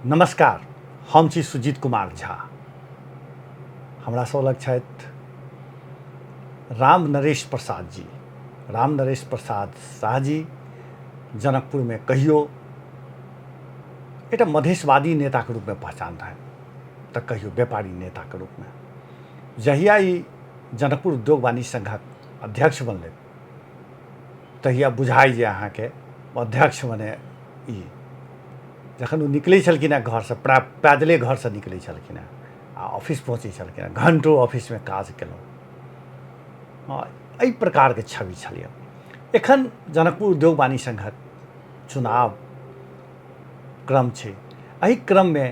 नमस्कार, हम छी सुजीत कुमार झा। हमरा सब लग छथि राम नरेश प्रसाद जी। राम नरेश प्रसाद शाह जी जनकपुरमे कहियो एकटा मधेशवादी नेताके रूपमे पहचान रहनि तऽ कहियो व्यापारी नेताके रूपमे। जहिया ई जनकपुर उद्योग वाणिज्य संघक अध्यक्ष बनलै तहिया बुझाइ जे अहाँके अध्यक्ष मने ई जखन ओ निकलै छलखिन हेँ घरसँ, पैदले घरसँ निकलै छलखिन हेँ आ ऑफिस पहुँचै छलखिन हेँ, घण्टो ऑफिसमे काज केलहुँ। हँ, एहि प्रकारके छवि छलैए। एखन जनकपुर उद्योग वाणिज्य संघक चुनाव क्रम छै। एहि क्रममे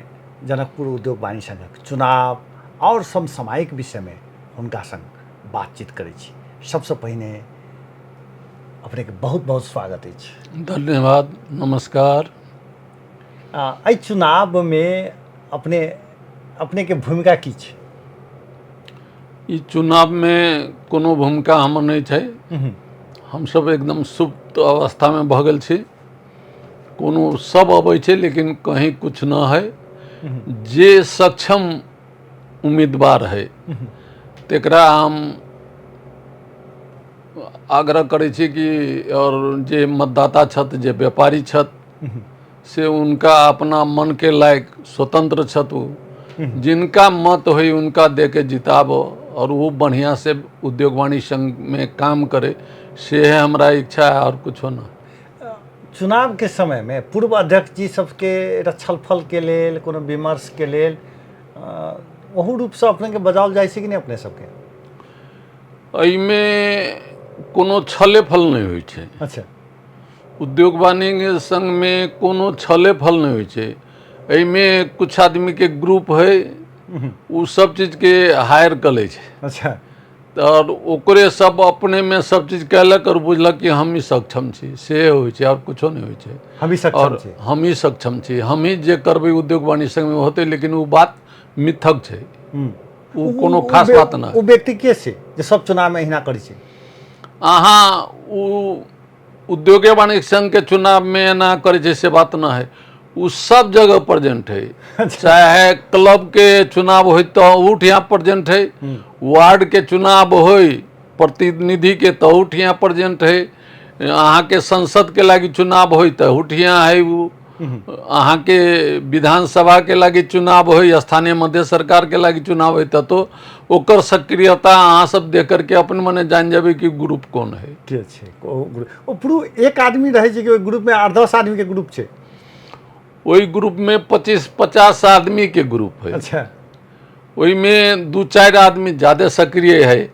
जनकपुर उद्योग वाणिज्य संघक चुनाव आओर समसामयिक विषयमे हुनका सङ्ग बातचीत करै छी। सबसँ पहिने अपनेके बहुत बहुत स्वागत अछि। धन्यवाद, नमस्कार। एहि चुनावमे अपनेके भूमिका की छै? ई चुनावमे कोनो भूमिका हमर नहि छै। हमसब एकदम सुप्त अवस्थामे भऽ गेल छी। कोनो सब अबै छै लेकिन कहीं कुछ न है। जे सक्षम उम्मीदवार है तकरा हम आग्रह करै छी कि और जे मतदाता छथि, जे व्यापारी छथि, से उनका अपना मन के लायक स्वतंत्र छथि, ओ जिनका मत होई उनका दे के जिताबो और वो बढ़िया से उद्योग वाणिज्य संघ में काम करे, से है हमरा इच्छा है और कुछो ना। चुनाव के समय में पूर्व अध्यक्ष जी सबके एकटा छलफल के लेल, कोनो विमर्श के लेल ओहू रूपसँ अपनेके बजाओल जाइ छै कि नहि अपने सबके? एहिमे कोनो छले फल नहि होइ छै। अच्छा। उद्योग वाणिज्य संघमे कोनो छले फल नहि होइ छै। एहिमे कुछ आदमीके ग्रुप है, ओ सब चीजके हायर कऽ लै छै। अच्छा। आओर ओकरे सब अपनेमे सब चीज कयलक आओर बुझलक कि हम ही सक्षम छी, से होइ छै आओर कुछो नहि होइ छै। हम ही सक्षम आओर छी, हम ही सक्षम छी, हम ही जे करबै उद्योग वाणिज्य संघमे होतै, लेकिन ओ बात मिथक छै, ओ कोनो खास बात नहि। ओ व्यक्ति के छै जे सब चुनावमे एहिना करै छै? अहाँ ओ उद्योगे वाणिज्य संघ के चुनाव में एना करै छै से बात न है। ओ सब जगह प्रेजेंट है। चाहे क्लब के चुनाव हो तो ओठिया प्रेजेंट है, वार्ड के चुनाव हो प्रतिनिधि के तो ओठिया प्रेजेंट है, अहाँके संसद के लागी चुनाव हो तो ओठिया है, वो अहाँके विधानसभा के लागी चुनाव हो, स्थानीय मध्य सरकार के लागी चुनाव हो तो ओकर सक्रियता अहाँ सब देख करके अपन मने जान जेबै कि ग्रुप कोन है। के छै ओ ग्रुप? ओ पूरा एक आदमी रहै छै कि ओहि ग्रुपमे 8-10 आदमीके ग्रुप छै? ओहि ग्रुपमे 25-50 आदमीके ग्रुप है। अच्छा। ओहिमे 2-4 आदमी ज्यादा सक्रिय है,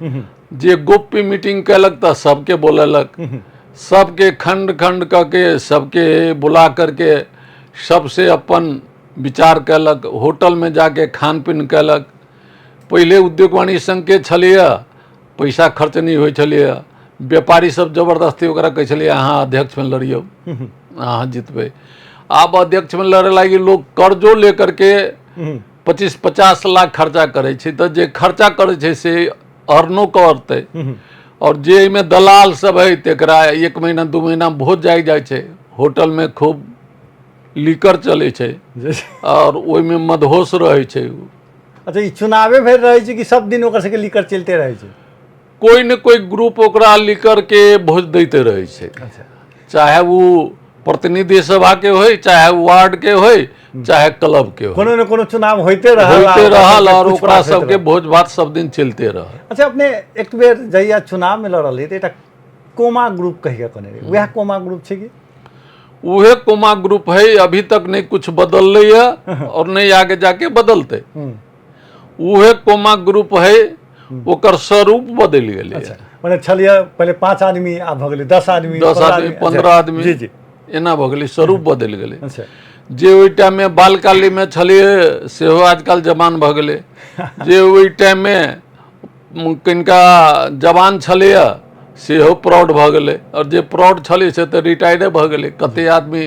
जे गोप्य मीटिंग कयलक तऽ सबके बोलेलक, सबके खंड खंड कऽ के सबके बुला करके सबसे अपन विचार कयलक, होटलमे जाके खान पीन कयलक। पहिले उद्योग वाणिज्य संघके छलैए, पैसा खर्च नहि होइ छलैए, व्यापारी सब जबरदस्ती ओकरा कहै छलैए अहाँ अध्यक्षमे लड़ियौ, अहाँ जितबै। आब अध्यक्षमे लड़े लागी लोग कर्जो ले करके 25-50 लाख खर्चा करै छै, तऽ जे खर्चा करै छै से अर्नो करतै, और जे एहिमे दलाल सब है तकरा 1 महीना 2 महीना भोज जाग जाइ छै, होटलमे खूब लीकर चलै छै और ओहिमे मदहोश रहै छै। अच्छा, ई चुनावे भरि रहै छै कि सब दिन ओकर सबके लीकर चलिते रहै छै? कोई ने कोई ग्रुप ओकरा लीकर के भोज दैते रहै छै। अच्छा। चाहे वो प्रतिनिधि सभा के होय, चाहे वार्ड के होय, चाहे क्लब के होय, कोनो ने कोनो चुनाव होइते रहल, होइते रहल और पूछ ओकरा पाछ होइत सबके रहल। भोज भात सब दिन चलते रहल। अच्छा, अपने एक बेर जहिया चुनाव में लड़ल रही तऽ एकटा कोमा ग्रुप कहिके कहने रही, वएह कोमा ग्रुप छै कि? उहे कोमा ग्रुप है, अभी तक नहीं कुछ बदललै है और नहीं आगे जाके बदलते। उहे कोमा ग्रुप है, ओकर स्वरूप बदलि गेलै। अच्छा, मने छलियै पहिले 5 आदमी, आब भऽ गेलै 10 आदमी, 10 15 आदमी, 15 आदमी, जी जी, एना भऽ गेलै, स्वरूप बदलि गेलै। अच्छा। जे ओहि टाइममे बालकालीमे छलियै सेहो आजकल जवान भऽ गेलै, जे ओहि टाइममे किनका जवान छलैए सेहो प्राउड भऽ गेलै, आओर जे प्राउड छलै से तऽ रिटायरे भऽ गेलै, कते आदमी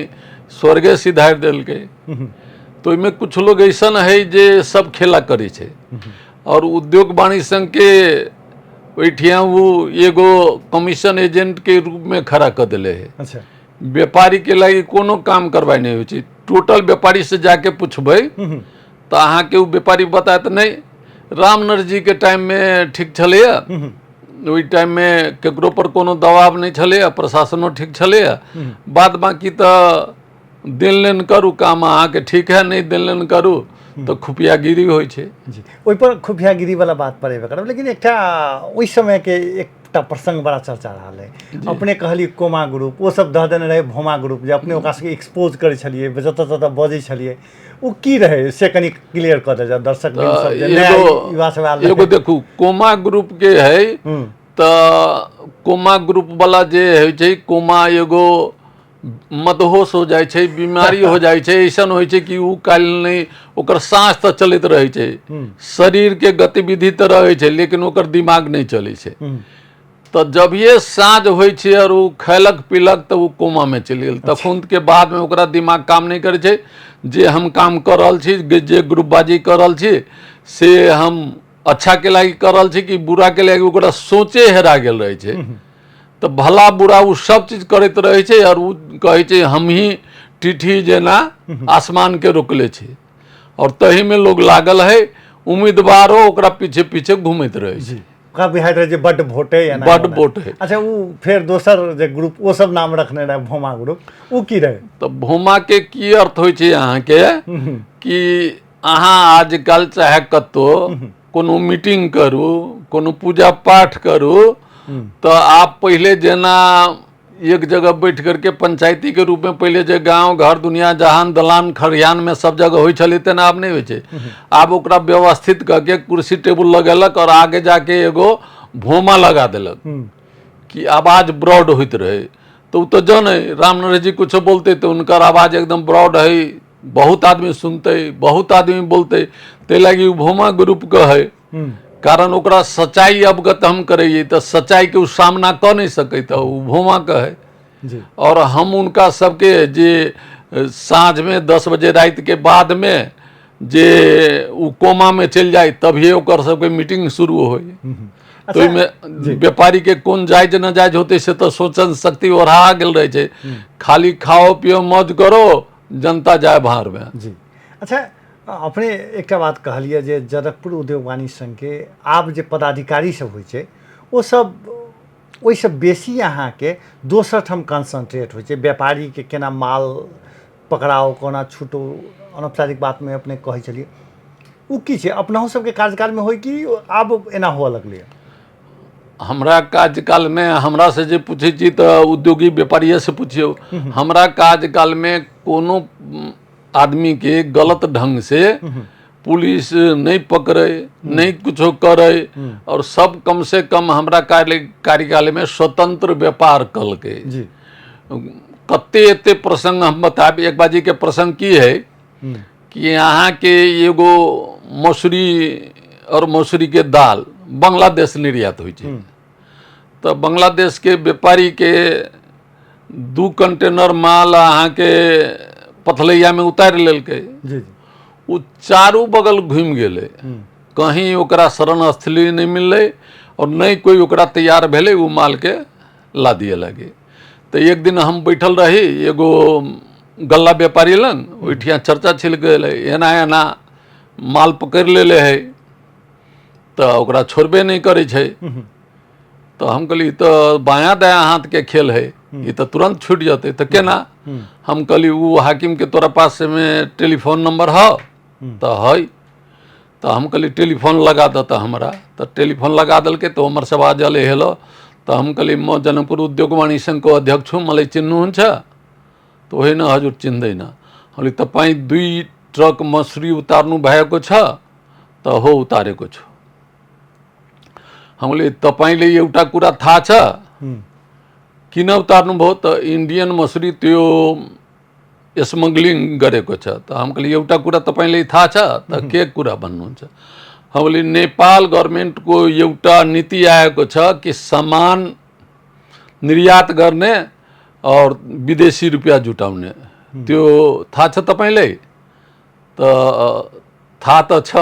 स्वर्गे सिधारि देलकै। तऽ ओहिमे किछु लोग अइसन है जे सब खेला करै छै, आओर उद्योग वाणिज्य संघके ओहिठिया ओ एगो कमीशन एजेंटके रूपमे खड़ा कऽ देले है। अच्छा। व्यापारी के लागि कोनो काम करवाइ नहि होइ छै। टोटल व्यापारी से जाके पुछबै तऽ अहाँके ओ व्यापारी बतायत नहि, रामनर जी के टाइम में ठीक छलैया, ओहि टाइम में केकरो पर कोनो दबाव नहि छलैया, प्रशासनो ठीक छलैया, बाद बाकी तऽ देन लेन करू काम अहाँके ठीक है, नहि देन लेन करू तऽ खुफियागिरी होइ छै। जी, ओहि पर खुफियागिरी वाला बात पर एबे करब, लेकिन एकटा ओहि समय के एकटा प्रसंग बड़ा चर्चा रहल है। अपने कहली कोमा ग्रुप, ओ सब दऽ देने रहे भोमा ग्रुप, जे अपने ओकरा सबके एक्सपोज करै छलियै, जतऽ ततऽ बजै छलियै, ओ की रहै से कनि क्लियर कऽ देल जाउ दर्शक सब जे नया युवा सब आयल। एगो देखू कोमा ग्रुप के है, तऽ कोमा ग्रुप वाला जे होइ छै, कोमा एगो मदहोश हो जाइ छै, बीमारी हो जाइ छै, ऐसन होइ छै कि ओ काल्हि नहि, ओकर साँस तऽ चलैत रहै छै, शरीर के गतिविधि तऽ रहै छै, लेकिन ओकर दिमाग नहि चलै छै। तऽ जभिये साँझ होइ छै और ओ खैलक पीलक तऽ ओ कोमा में चलि गेल, तखन के बाद में ओकरा दिमाग काम नहि करै छै जे हम काम कऽ रहल छी, जे ग्रुपबाजी कऽ रहल छी से हम अच्छा के लागि कऽ रहल छी कि बुरा के लागि, ओकरा सोचे हेरा गेल रहै छै। तऽ भला बुरा ओ सब चीज करैत रहै छै और ओ कहै छै हमही टिटही जेना आसमान के रोकले छी, और तही में लोग लागल है, उम्मीदवारो ओकरा पीछे पीछे घूमैत रहै छै। ओकरा बुझाइत रहै जे बड्ड वोट है, एना बड्ड ओना। वोट है। अच्छा, ओ फेर दोसर जे ग्रुप ओ सब नाम रखने रहै भोमा ग्रुप, ओ की रहै? तऽ भोमा के की अर्थ होइ छै अहाँके कि अहाँ आजकल चाहे कतौ कोनो मीटिंग करू, कोनो पूजा पाठ करू, तऽ आप पहिले जेना एक जगह बैठ करके पंचायती के रूप में पहिले जे गांव घर दुनिया जहान दलान खरिहान में सब जगह होइ छलै तेना आब नहि होइ छै। आब ओकरा व्यवस्थित कऽ के कुर्सी टेबुल लगेलक और आगे जाके एगो भोमा लगा देलक कि आवाज ब्रॉड होइत रहे। तऽ ओ तऽ जनै राम नरेश जी कुछो बोलते तऽ हुनकर आवाज एकदम ब्रॉड है, बहुत आदमी सुनते, बहुत आदमी बोलते, ताहि लागि ओ भोमा ग्रुप के है। कारण ओकरा सच्चाई अवगत हम करैए तऽ सच्चाई के ओ सामना कऽ नहि सकै तऽ ओ भोमा के है। और हम उनका सबके जे साँझ में 10 बजे राति के बाद में जे ओ कोमा में चलि जाय तभिए ओकर सबके मीटिंग शुरू होय। तो ओहिमे व्यापारी के कोन जायज न जायज होते से तऽ सोचन शक्ति ओढ़ा गेल रहै छै, खाली खाओ पियो मौज करो, जनता जाय भार में। जी अच्छा, अपने एकटा बात कहलियै जे जनकपुर उद्योग वाणिज्य संघ के आब जे पदाधिकारी सब होइ छै ओ सब ओहिसँ बेसी अहाँके दोसर ठाम कंसंट्रेट होइ छै, व्यापारी के केना माल पकड़ाओ कोना छूटो, अनौपचारिक बातमे अपने कहै छलियै, ओ की छै अपनहु सबके कार्यकालमे होइ कि आब एना हुअ लगलैए? हमरा कार्यकालमे हमरा से जे पूछै छी तऽ उद्योगी व्यापारिए से पुछियौ, हमरा कार्यकालमे कोनो आदमी के गलत ढंग से पुलिस नहीं पकड़े, नहीं कुछो करे, और सब कम से कम हमरा कार्यकाल में स्वतंत्र व्यापार कलके। कते एते प्रसंग हम बताबी। एक बाजी के प्रसंग की है कि यहाँ के एगो मसूरी और मसूरी के दाल बांग्लादेश निर्यात होइ छै, तऽ बांग्लादेश के व्यापारी के 2 कंटेनर माल अहाँ के पथलैया में उतारि लेलकै। ओ चारू बगल घुमि गेलै, कहीं ओकरा शरण स्थली नहीं मिललै और नहीं कोई ओकरा तैयार भेलै ओ माल के ला दिए लगे। तो एक दिन हम बैठल रही एगो गल्ला व्यापारी लग, ओहिठिया चर्चा छिल गेलै, एना एना माल पकड़ि लेले है तऽ ओकरा छोड़बे नहीं करै छै। तो हम कहली तऽ बायाँ दायाँ हाथ के खेल है, ई तऽ तुरंत छूट जतै, तऽ केना? हम कहली ओ हाकिम के तोरा पास में टेलीफोन नंबर ह? तऽ है। तऽ हम कहली टेलीफोन लगा दे तऽ हमरा, तऽ टेलीफोन लगा देलकै। तऽ हमर सब आजल हेलो, तऽ हम कहली म जनकपुर उद्योग वाणिज्य संघको अध्यक्ष हुँ, मलाई चिन्नुहुन्छ? तऽ होइन हजुर चिन्दैन। हम कहली तपाईँ 2 ट्रक मसुरी उतार्नु भएको छ? तऽ हो उतारेको छु। हामीले तपाईँले एउटा कुरा थाहा छ किन उतार्नुभयो? त इन्डियन मसुरी त्यो स्मग्लिङ गरेको छ। त हम कहली एउटा कुरा तपाईँले थाहा छ? त के कुरा भन्नुहुन्छ? हामीले नेपाल गभर्मेन्टको एउटा नीति आएको छ कि सामान निर्यात गर्ने और विदेशी रुपियाँ जुटाउने, त्यो थाहा छ तपाईँले? त थाहा त छ।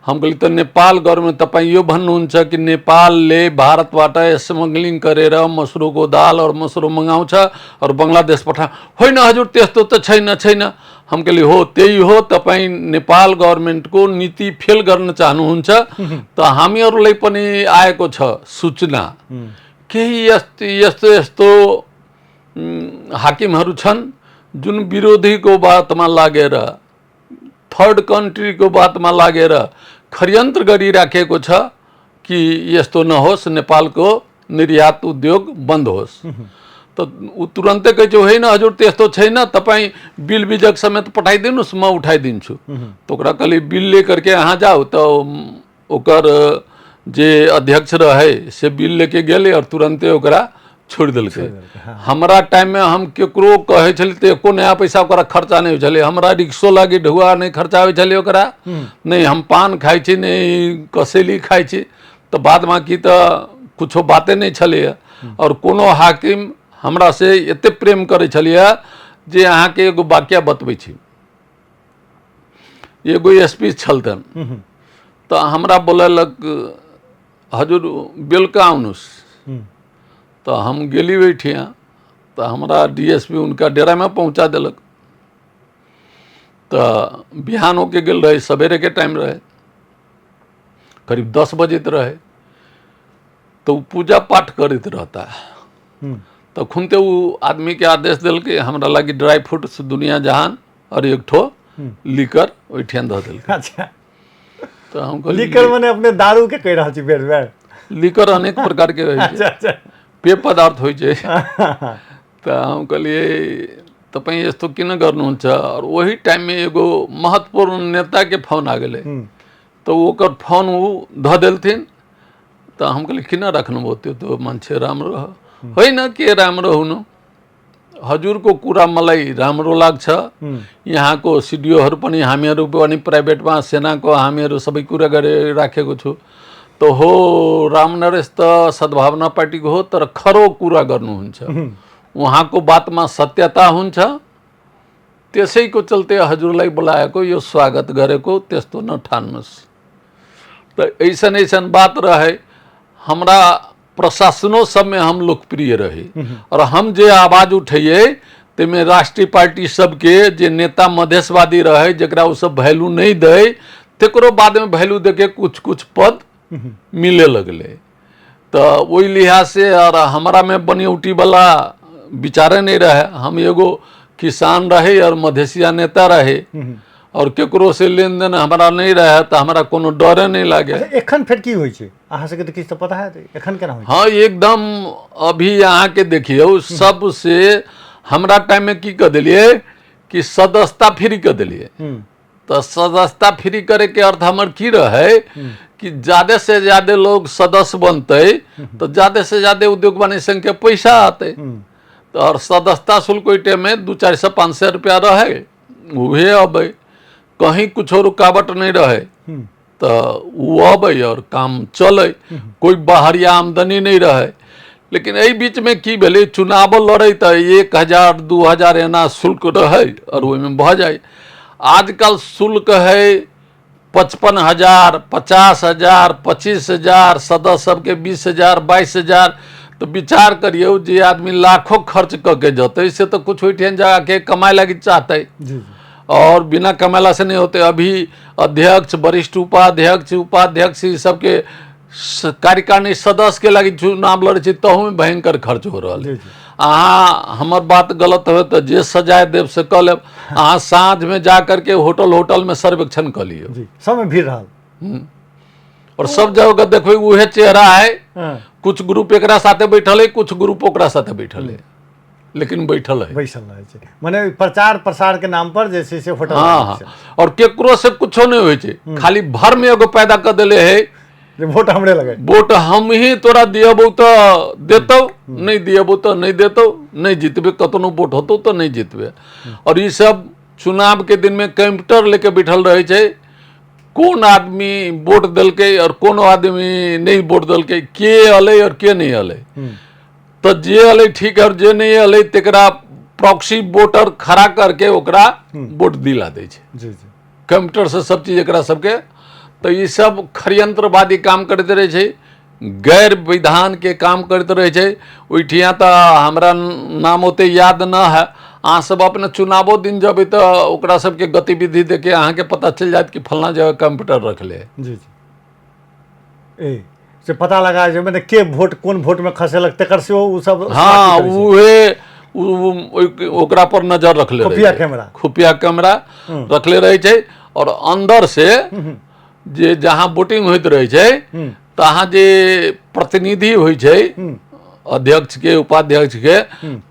हम कहली त नेपाल गभर्मेन्ट तपाईँ यो भन्नुहुन्छ कि नेपालले भारतबाट स्मग्लिङ गरेर मसुरोको दाल और मसुरो मगाउँछ और बङ्गलादेश पठा। होइन हजुर, त्यस्तो त छैन छैन। हम कहली हो त्यही हो, तपाईँ नेपाल गभर्मेन्टको नीति फेल गर्न चाहनुहुन्छ त हामीहरूलाई पनि आएको छ सूचना, केही यस्तो यस्तो यस्तो हाकिमहरू छन् जुन विरोधीको बातमा लागेर, थर्ड कन्ट्रीको बातमा लागेर षड्यन्त्र गरिराखेको छ कि यस्तो नहोस्, नेपालको निर्यात उद्योग बन्द होस्। त ऊ तुरन्तै कहै छै होइन हजुर त्यस्तो छैन, तपाईँ बिल बिजक समेत पठाइदिनुहोस्, म उठाइदिन्छु। त ओकरा कहली बिल ले करके अहाँ जाउ। तऽ ओकर जे अध्यक्ष रहे से बिल लेके गेलै और तुरन्ते ओकरा छोड़ि देलकै। हमरा टाइममे हम केकरो कहै छलियै तऽ एको नया पैसा ओकरा खर्चा नहि होइ छलै। हमरा रिक्शो लागी ढुआ नहि खर्चा होइ छलै ओकरा, नहि हम पान खाइ छी, नहि कसैली खाइ छी, तऽ बाद बाकी तऽ कुछो बाते नहि छलैए। आओर कोनो हाकिम हमरा से एते प्रेम करै छलैए जे अहाँके एगो वाक्य बतबै छी। एगो एस पी छलतन तऽ हमरा बोलेलक, हजुर बेलुका आउनुहोस्। तऽ हम गेली ओहिठिया तऽ हमरा डी एस पी हुनका डेरामे पहुँचा देलक। तऽ बिहान होके गेल रहे, सवेरेके टाइम रहे, करीब 10 बजैत रहे। तऽ ओ पूजा पाठ करैत रहता। तऽ खुनते ओ आदमीके आदेश देलकै हमरा लागी ड्राई फ्रूट्स दुनिया जहान और एक ठो लीकर ओहिठियान धऽ देलकै। अच्छा, तऽ हम कहलियै लीकर मने अपने दारू के कहि रहल छी बेर बेर? लीकर अनेक प्रकार के होइ छै। अच्छा अच्छा। पेय पदार्थ होइ छै। तऽ हम कहलियै तपाईँ यस्तो किन गर्नुहुन्छ? और ओही टाइममे एगो महत्वपूर्ण नेताके फोन आ गेलै, तऽ ओकर फोन ओ धऽ देलथिन। तऽ हम कहलियै किन राख्नुभयो, त्यो त मान्छे राम्रो हो। होइन के राम्रो हुनु, हजुरको कुरा मलाई राम्रो लाग्छ, यहाँको सिडिओहरू पनि हामीहरू पनि प्राइभेटमा सेनाको हामीहरू सबै कुरा गरेर राखेको छु। त हो राम नरेश त सद्भावना पार्टीको हो, तर खरो कुरा गर्नुहुन्छ, उहाँको बातमा सत्यता हुन्छ, त्यसैको चलते हजुरलाई बोलाएको, यो स्वागत गरेको, त्यस्तो नठान्नुहोस्। तऽ ऐसन ऐसन बात रहे। हमरा प्रशासनो सबमे हम लोकप्रिय रही और हम जे आवाज उठैयै ताहिमे राष्ट्रीय पार्टी सबके जे नेता मधेशवादी रहे, जकरा ओ सब वैल्यू नहि दै, तकरो बादमे वैल्यू देके कुछ कुछ पद मिले लगलै। तऽ ओहि लिहाज से और हमरामे बनियौटीवला विचारे नहि रहे। हम एगो किसान रहे और मधेसिया नेता रहे और केकरो से लेन देन हमरा नहि रहे, तऽ हमरा कोनो डरे नहि लागे। अच्छा, एखन फेर की होइ छै? अहाँ सबके तऽ किछु तऽ पता है, एखन केना होइ छै? हाँ एकदम। अभी अहाँके देखियौ, सबसे हमरा टाइममे की कऽ देलियै कि सदस्यता फ्री कऽ देलियै। तऽ सदस्यता फ्री करैके अर्थ हमर की रहै कि ज्यादे से ज्यादे लोग सदस्य बनतै तऽ ज्यादे से ज्यादे उद्योग वाणिज्य संघ के पैसा आतै। तऽ और सदस्यता शुल्क ओहि टाइममे 200-400 500 रुपया रहे, उहे अबै, कहीं कुछो रुकावट नहि रहे, तऽ ओ अबै और काम चलै, कोइ बाहरिया आमदनी नहि रहे। लेकिन एहि बीचमे की भेलै, चुनावो लड़ै तऽ 1000 2000 एना शुल्क रहै और ओहिमे भऽ जाइ। आजकल शुल्क है 55,000, 50,000, 25,000, सदस्य सबके 20,000, 22,000। तऽ विचार करियौ, जे आदमी लाखों खर्च कऽ के जतै से तऽ कुछ ओहिठाम जाके कमाए लागी चाहतै। जी जी। और बिना कमेला से नहीं होते। अभी अध्यक्ष, वरिष्ठ उपाध्यक्ष, उपाध्यक्ष ई सबके कार्यकारिणी सदस्य के लागी चुनाव लड़ै छै, तहूमे भयंकर खर्च हो रहल है। जी जी। अहाँ हमर बात गलत हो तऽ जे सजाय देब से कऽ लेब। अहाँ साँझमे जा करके होटल होटलमे सर्वेक्षण कऽ लियौ। जी, सबमे भीड़ रहल। और सब जगह देखबै उहे चेहरा है। हाँ। कुछ ग्रुप एकरा साथे बैठल है, कुछ ग्रुप ओकरा साथे बैठल है, लेकिन बैठल है। बैसल रहै छै, मने प्रचार प्रसार के नाम पर जे छै से होटल हाँ हाँ, और केकरो से कुछो नहि होइ छै, खाली भर में एगो पैदा कऽ देले है जे वोट हमरे लगे, वोट हम ही तोरा दियबौ तऽ देतौ, नहि दियबौ तऽ नहि देतौ, नहि जीतबे, कतनो वोट होतौ तऽ नहि जीतबे। और ई सब चुनाव के दिन में कंप्यूटर लेके बैठल रहै छै, कोन आदमी वोट देलकै और कोन आदमी नहि वोट देलकै, के अलै और के नहि अलै। तऽ जे अलै ठीक है, और जे नहि अलै तकरा प्रॉक्सी वोटर खड़ा करके ओकरा वोट दिला दै छै। जी जी। कंप्यूटर से सब चीज एकरा सबके। तऽ ई सब खड़यंत्रवादी काम करैत रहै छै, गैर विधानके काम करैत रहै छै। ओहिठिया तऽ हमरा नाम ओते याद न है, अहाँ सब अपने चुनावो दिन जेबै तऽ ओकरा सबके गतिविधि देख के अहाँके पता चलि जायत कि फलना जगह कंप्यूटर रखले है। जी जी, ए से पता लगा जे मने के वोट कोन वोट में खसेलक तकर सेहो ओ सब हाँ, उहे ओकरा पर नजर रखले रहै खुफिया छै। कैमरा। खुफिया कैमरा रखले रहै छै। और अंदर से जे जहाँ वोटिंग होइत रहै छै तहाँ जे प्रतिनिधि होइ छै अध्यक्ष के उपाध्यक्ष के,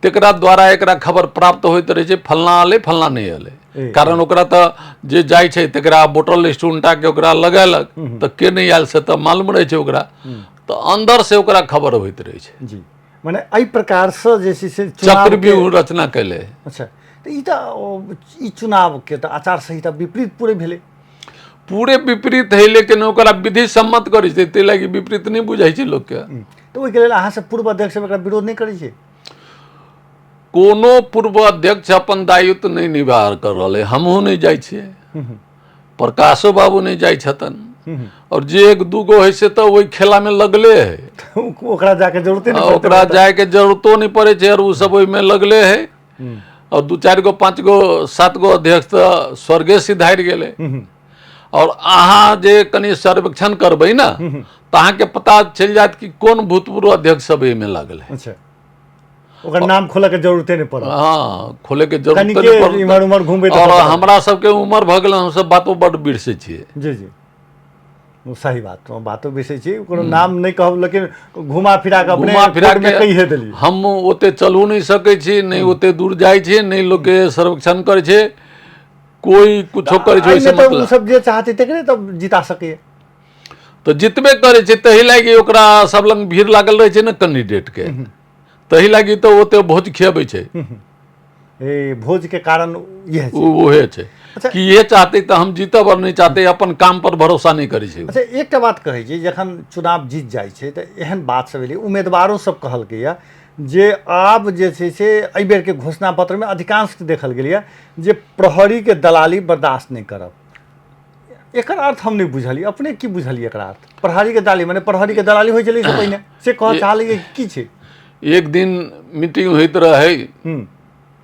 तेकरा द्वारा एकरा खबर प्राप्त होइत रहै छै, फलना एलै फलना नहि एलै। कारण ओकरा तऽ जे जाइ छै तेकरा वोटर लिस्ट उनटा के ओकरा लगेलक तऽ के नहि आयल से तऽ मालूम रहै छै ओकरा, तऽ अंदर से ओकरा खबर होइत रहै छै। जी, मने एहि प्रकारसँ जे छै से चक्रव्यूह रचना कैले। अच्छा, तऽ ई तऽ ई चुनावके तऽ आचार संहिता विपरीत पूरे भेलै। पूरे विपरीत है, लेकिन ओकरा विधि सम्मत करै छै, ताहि लागि विपरीत नहि बुझाइ छै लोकके। तऽ ओहिके लेल अहाँ सब पूर्व अध्यक्ष सब एकरा विरोध नहि करै छै? कोनो पूर्व अध्यक्ष अपन दायित्व नहि निभा कर रहल है। हमहूँ नहि जाइ छियै, प्रकाशो बाबू नहि जाइ छथिन, और जे एक दूगो है से तऽ ओहि खेला में लगले है, ओकरा जाके जरूरते नहि पड़तै। ओकरा जायके जरूरतो नहि पड़ै छै, और ओ सब ओहिमे लगले है। और 2 4 गो 5 गो 7 गो अध्यक्ष तऽ स्वर्गे सिधारि गेलै। और अहाँ जे कनि सर्वेक्षण करबै ने तऽ अहाँके पता चलि जायत कि कोन भूतपूर्व अध्यक्ष सब एहिमे लागल है। अच्छा, ओकर नाम खोलऽ के जरूरते नहि पड़त। हाँ, खोले के जरूरत कनिके नहि पड़त। इम्हर उम्हर घुमबै तऽ और पता हमरा सबके उम्र भऽ गेल, हमसब बातो बड बिरसै छियै। जी जी, सही बात, बातो बिसै छी, कोनो नाम नहि कहब, लेकिन घुमा फिरा के अपने घुमा फिरा कोर्टमे के कहिए देलियै। हम ओते चलू नहि सकै छी, नहि ओते दूर जाइ छी, नहि लोकके सर्वेक्षण करै छै, कोइ कुछो करै छै ओहिसँ एहिमे तऽ मतलब। ओ सब जे चाहतै तकरे तऽ जिता सकैए। तऽ जितबे करै छै, ताहि लागि ओकरा सब लग भीड़ लागल रहै छै ने कैंडिडेटके, ताहि लागि तऽ ओते भोज खियबै छै। ए भोज के कारण इएह छै। उहे छै अच्छा। कि ये चाहते तऽ हम जीतब और नहि चाहते, अपन काम पर भरोसा नहि करै छै। अच्छा, एकटा बात कहै छी, जखन चुनाव जीत जाइ छै तऽ एहन बात सब एलै, उम्मीदवारो सब कहलकैया जे आब जे छै से एहि बेरके घोषणा पत्रमे अधिकांश देखल गेलैया जे प्रहरीके दलाली बर्दाश्त नहि करब। एकर अर्थ हम नहि बुझलियै, अपने की बुझलियै एकर अर्थ? प्रहरीके दलाली मने प्रहरीके दलाली होइ छलै से पहिने, से कहऽ चाहलियै की छै? एक दिन मीटिंग होइत रहै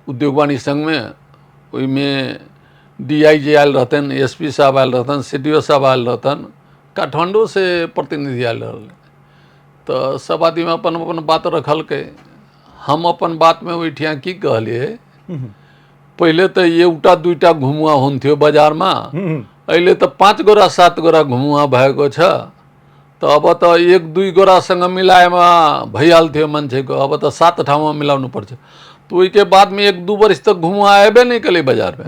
उद्योग वाणी संघमे, ओहिमे DIG आयल रहतनि, SP साहब आयल रहतनि, CDO साहब आयल रहतनि, काठमांडू से प्रतिनिधि आयल रहलै। तऽ सब आदमी अपन अपन बात रखलकै। हम अपन बातमे ओहिठिया की कहलियै, पहिले तऽ एउटा दुईटा घुमुआ हुन्थ्यो बजारमा, अहिले तऽ 5 गोरा 7 गोरा घुमुआ भएको छ। तऽ अब तऽ 1-2 गोरासँग मिलाएमा भइहाल्थ्यो मान्छेको, अब तऽ 7 ठाउँमा मिलाउनु पर्छ। तऽ ओहिके बादमे 1-2 वर्ष तक घुमुआ अयबे नहि केलै बजारमे।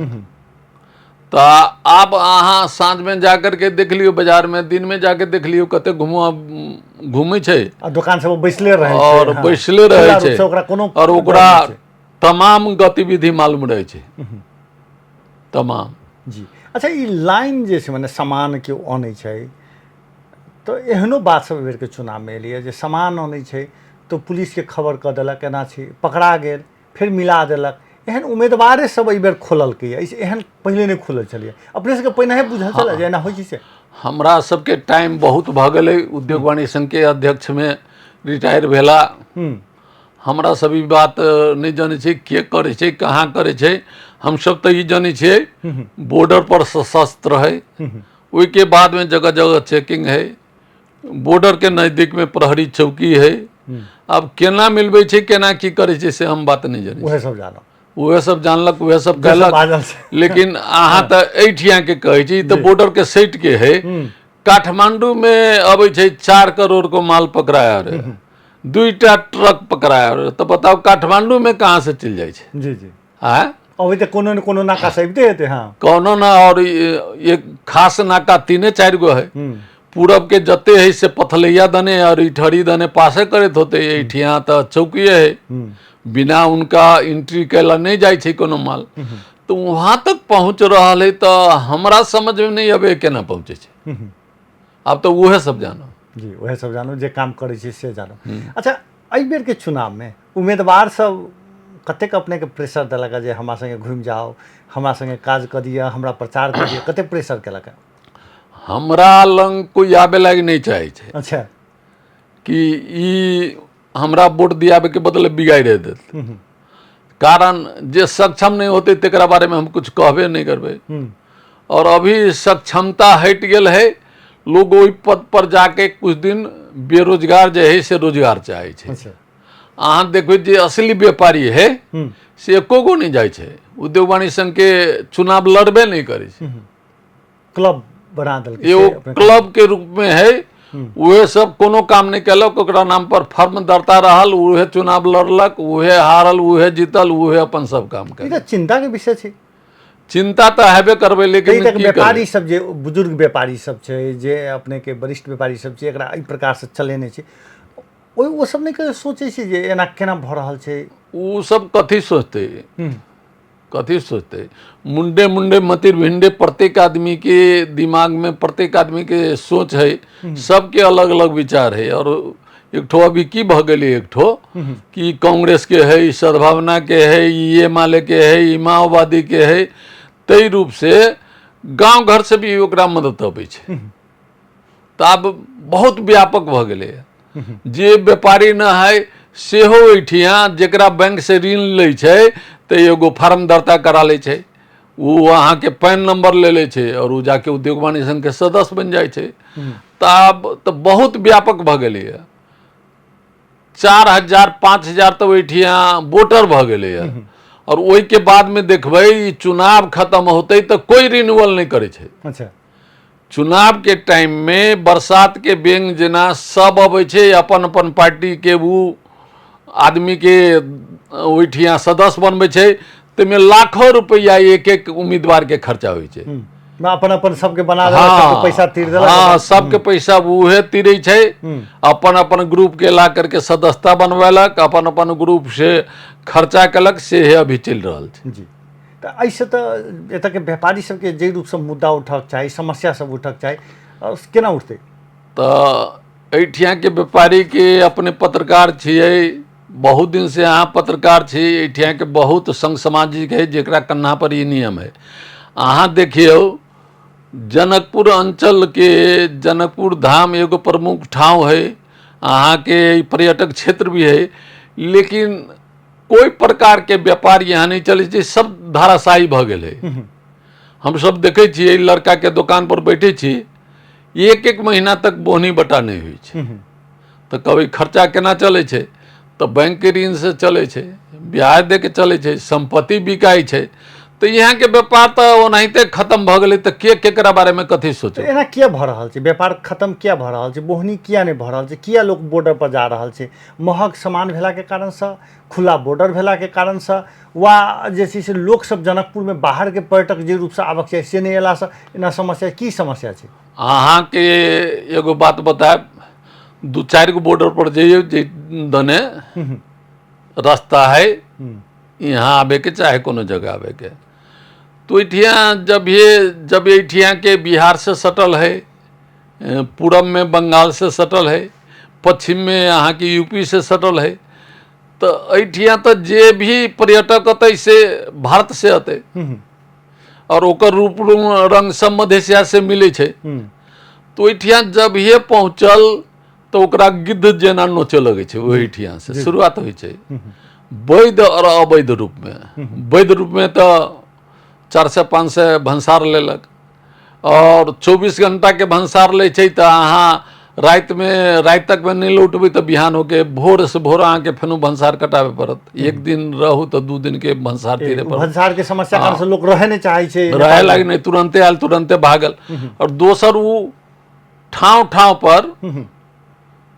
तऽ आब अहाँ साँझमे जा करके देख लियौ बजारमे, दिनमे जाके देख लियौ कते घुमुआ घुमै छै, आ दोकान सब बैसले रहै छै, और हाँ। बैसले रहै खुला छै, रूपसँ ओकरा कोनो और ओकरा डर नहि छै। तमाम गतिविधि मालूम रहै छै, तमाम। जी अच्छा, ई लाइन जे छै मने सामान केओ अनै छै तऽ एहनो बात सब एहि बेरके चुनावमे एलैए जे सामान अनै छै तऽ पुलिसके खबर कऽ देलक, एना छै, पकड़ा गेल, फेर मिला देलक। एहन उम्मीदवारे सब एहि बेर खोललकै, एहन पहिले नहि खुलल छलैए। अपने सबके पहिने बुझल छलै जे एना होइ छै से? हमरा सबके टाइम बहुत भऽ गेलै उद्योग वाणिज्य संघके अध्यक्षमे रिटायर भेला। हमरा सब ई बात नहि जानै छियै के करै छै, कहाँ करै छै। हमसब तऽ ई जानै छियै बॉर्डर पर सशस्त्र है, ओहिके बादमे जगह जगह चेकिंग है, बॉर्डर के नजदीक में प्रहरी चौकी है। अब केना मिलबै छै, केना की करै छै, से हम बात नहि जानै। उहे सब जानब, उहे सब जानलक, उहे सब कहलक। लेकिन अहाँ तऽ एहिठिया के कहै छी, तऽ बॉर्डर के सटि के है। काठमांडू में अबै छै 4 करोड़ को माल पकड़ाया रहे, 2टा ट्रक पकड़ाया रहे, तऽ बताउ काठमांडू में कहाँ से चलि जाइ छै? जी जी, आँय, अबै तऽ कोनो ने कोनो नाका से अबिते हेतै। हाँ, कोनो ना, और एक खास नाका 3-4 गो है। पूरब के जते है से पथलैया दने और इठरी दने पासे करैत होते, एहिठिया तऽ चौकिए है, बिना उनका एंट्री कैला नहि जाइ छै कोनो माल, तऽ वहाँ तक पहुँच रहल है। तऽ हमरा समझमे नहि अबै केना पहुँचै छै, आब तऽ उहे सब जानो। जी, उहे सब जानो, जे काम करै छै से जानो। अच्छा, एहि बेरके चुनावमे उम्मीदवार सब कतेक अपनेके प्रेशर देलक जे हमरा सङ्गे घुमि जाउ, हमरा सङ्गे काज कऽ दिअ, हमरा प्रचार कऽ दिअ, कतेक प्रेशर केलक? हमरा लग कोई आबे लागी नहि चाहै छै। अच्छा। कि ई हमरा वोट दियाबे के बदले बिगाड़ि देत। कारण जे सक्षम नहीं होते तेकरा बारे में हम कुछ कहबे नहीं करबै। और अभी सक्षमता हटि गेल है, लोग ओहि पद पर जाके कुछ दिन बेरोजगार जे है से रोजगार चाहै छै। अच्छा। अहाँ देखबै जे असली व्यापारी है से एको गो नहि जाइ छै, उद्योग वाणिज्य संघ के चुनाव लड़बे नहि करै छै। क्लब बना देलकै एगो से अपने। क्लब के रूप में है, उहे सब कोनो काम नहीं केलक, ओकरा नाम पर फर्म दर्ता रहल, उहे चुनाव लड़लक, उहे हारल, उहे जीतल, उहे अपन सब काम ई केलक। तऽ चिंता के विषय छै। चिंता तऽ हेबे करबै, लेकिन तक की करबै? व्यापारी सब जे बुजुर्ग व्यापारी सब छै, जे अपने के वरिष्ठ व्यापारी सब छै, एकरा एहि प्रकार से चलेने छै, ओहि ओ सब नहि कहियो सोचै छै जे एना केना भऽ रहल छै? उ सब कथी सोचते, कथी सोचते? मुंडे मुंडे मतिर भिंडे, प्रत्येक आदमी के दिमाग में प्रत्येक आदमी के सोच है, सबके अलग अलग विचार है। और एक ठो अभी की भऽ गेलै, एक ठो कि कांग्रेस के है, ई सद्भावना के है, ई एमाले के है, ई माओवादी के है, ताहि रूप से गांव घर से भी ओकरा मदद अबै छै। तऽ आब बहुत व्यापक भऽ गेलै। जे व्यापारी न है सेहो ओहिठिया जेकरा बैंक से ऋण लै छै तऽ एगो फार्म दर्ता करा लै छै, ओ अहाँके पैन नंबर ले लै छै और ओ जाके उद्योग वाणिज्य संघ के सदस्य बनि जाइ छै। तऽ आब तऽ बहुत व्यापक भऽ गेलैए। 4000 5000 तऽ ओहिठिया वोटर भऽ गेलैए। और ओहिके बादमे देखबै ई चुनाव खत्म होतै तऽ कोइ रिन्यूअल नहि करै छै। अच्छा। चुनाव के टाइम में बरसात के बेंग जेना सब अबै छै, अपन अपन पार्टी के उ आदमी के ओहिठिया सदस्य बनबै छै, ताहिमे लाखों रुपैआ एक एक उम्मीदवार के खर्चा होइ छै। अपन अपन सबके बना देलक, सबके पैसा तीर देलक। हाँ, सबके पैसा उहे तीरै छै, अपन अपन ग्रुप के ला करके सदस्यता बनवेलक, अपन अपन ग्रुप से खर्चा केलक, से अभी चलि रहल छै। जी, तऽ एहिसँ तऽ एतऽके व्यापारी सबके जे रूपसँ मुद्दा उठक चाही, समस्या सब उठक चाही, केना उठतै? तऽ एहिठियाके व्यापारीके अपने पत्रकार छियै, बहुत दिन से अहाँ पत्रकार छी, एहिठियाके बहुत संघ सामाजिक है जेकरा कन्हा पर ई नियम है। अहाँ देखियौ जनकपुर अंचल के जनकपुर धाम एगो प्रमुख ठाँव है, अहाँके पर्यटक क्षेत्र भी है, लेकिन कोई प्रकार के व्यापार यहाँ नहीं चलै छै, सब धाराशाही भऽ गेल है। हमसब देखै छियै लड़का के दोकान पर बैठे छी, एक एक महीना तक बोहनी बटा नहि होइ छै। तऽ कहबै खर्चा केना चलै छै? तऽ बैंक के ऋण से चलै छै, ब्याज दे के चलै छै, सम्पत्ति बिकाइ छै। तऽ यहाँके व्यापार तऽ ओनाहिते खत्म भऽ गेलै, तऽ के केकरा बारेमे कथी सोचै? एना किया भऽ रहल छै? व्यापार खत्म किया भऽ रहल छै? बोहनी किया नहि भऽ रहल छै? किया लोक बॉर्डर पर जा रहल छै? महग सामान भेलाके कारणसँ, खुला बॉर्डर भेलाके कारणसँ, वा जे छै से लोकसब जनकपुरमे बाहरके पर्यटक जे रूपसँ आबक चाही से नहि अयलासँ एना समस्या? की समस्या छै? अहाँके एगो बात बतायब, 2-4 गो बॉर्डर पर जइयौ, जे दने रास्ता है यहाँ आबे के चाहे कोनो जगह आबे के, तो एहिठिया जब एहिठिया के बिहार से सटल है, पूरब में बंगाल से सटल है, पश्चिम में अहाँके यूपी से सटल है, तऽ एहिठिया तऽ जे भी पर्यटक अतै से भारत से अतै, और ओकर रूप रंग सब मधेशिया से मिलै छै। तो ओहिठिया जब ये पहुँचल तऽ ओकरा गिद्ध जेना नोचऽ लगै छै, ओहिठिया से शुरुआत होइ छै वैध और अवैध रूप में। वैध रूप में तऽ 400-500 भंसार लेलक, और 24 घंटा के भंसार लै छै, तऽ अहाँ रातिमे राति तकमे नहि लौटबै तऽ बिहान होके भोर से भोर अहाँके फेनो भंसार कटाबे पड़त। एक दिन रहू तऽ 2 दिन के भंसार तीरे पड़त। भंसार के समस्या कारण से लोक रहै नहि चाहै छै, रहे लागी नहि, तुरंते आयल तुरंते भागल। और दोसर उ ठाँव ठाँव पर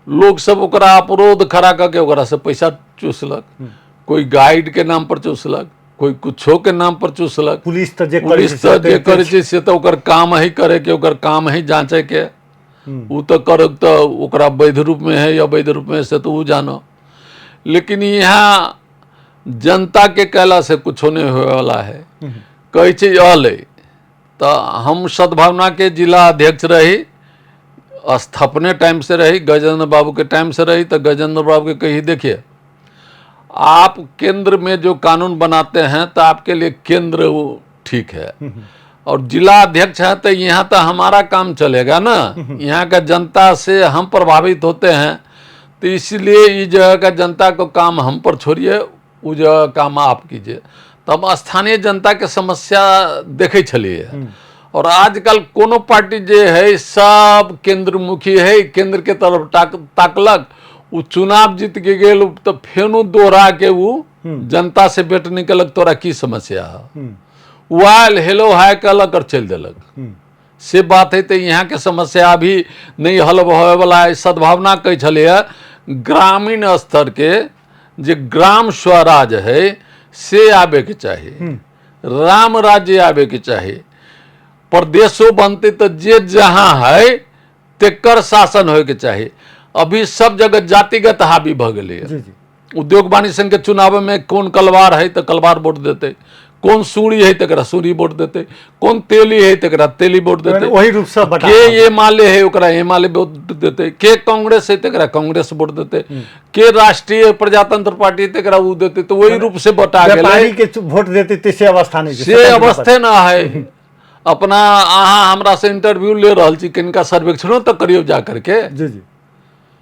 लोक सब ओकरा अवरोध खड़ा करके ओकरा से पैसा चूसलक, कोई गाइड के नाम पर चूसलक, कोई कुछो के नाम पर चूसलक। पुलिस तऽ जे पुलिस तऽ जे करै छै से तऽ ओकर काम है करे के, ओकर काम है जाँचे के, उ तऽ करक तऽ ओकरा वैध रूप में है या अवैध रूप में से तऽ उ जानो। लेकिन यहाँ जनता के कहला से कुछो नहीं होए वाला है। कहै छै अलै तऽ हम सद्भावना के जिला अध्यक्ष रही, स्थापने टाइम से रही, गजेंद्र बाबू के टाइम से रही, तो गजेंद्र बाबू के कही देखिए आप केंद्र में जो कानून बनाते हैं तो आपके लिए केंद्र वो ठीक है, और जिला अध्यक्ष है तो यहाँ तो हमारा काम चलेगा ना, यहाँ का जनता से हम प्रभावित होते हैं, तो इसलिए इस जगह का जनता को काम हम पर छोड़िए, वो जगह काम आप कीजिए। तब स्थानीय जनता के समस्या देखै छलिए। और आजकल कोनो पार्टी जे है सब केंद्रमुखी है, केंद्र के तरफ ताकलक, वो चुनाव जीत के गेल तो फेनो दोहरा के वो जनता से भेंट निकलक, तोरा की समस्या है, वो आयल हेलो हाय कहलक और चलि देलक। से बात है। तो यहाँ के समस्या अभी नहीं हल होवे वाला है। सद्भावना कहै छलिए ग्रामीण स्तर के जे ग्राम स्वराज है से आबे के चाही, राम राज्य आबे के चाही। प्रदेशो बनते तो जे जहाँ है तेकर शासन होए के चाही। अभी सब जगह जातिगत हावी भ गेलै। उद्योग वाणिज्य संघ के चुनाव में कौन कलवार है तो कलवार वोट देते, कौन सूरी है तकरा सूरी वोट देते, कौन तेली है तकरा तेली वोट देते, वही रूप से के ये माले है ओकरा ये माले वोट देते, के कांग्रेस है तकरा कांग्रेस वोट देते, के राष्ट्रीय प्रजातंत्र पार्टी तकरा वो देते, तो वही रूप से बटा गेलै। के वोट देते से अवस्था नहीं, से अवस्थे ना है। अपना अहाँ हमरा से इंटरव्यू ले रहल छी, किनका सर्वेक्षणों तक करियो जा करके। जी जी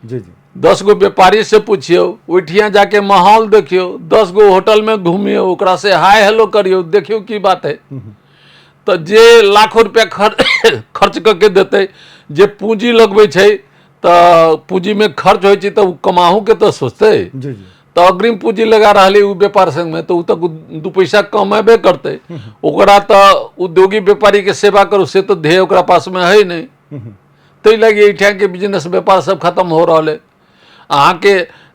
जी जी 10 गो व्यापारी से पूछियो, ओहिठिया जाके माहौल देखियो, 10 गो होटल में घूमियो, ओकरा से हाय हेलो करियो, देखियो की बात है। तो जे लाखों रुपया खर्च करके देते, जे पूंजी लगबै छै तो पूंजी में खर्च होइ छै तो उ कमाहू के तो सोचते। तो अग्रिम पूंजी लगा रहा है व्यापार संघ में तो उ तो 2 पैसा कमेबे करते, ओकरा तो उद्योगी व्यापारी के सेवा करू से तो ध्येय ओकरा पास में है नहीं। ताहि लागी एहिठाम के बिजनेस व्यापार सब खत्म हो रहा है। अहाँके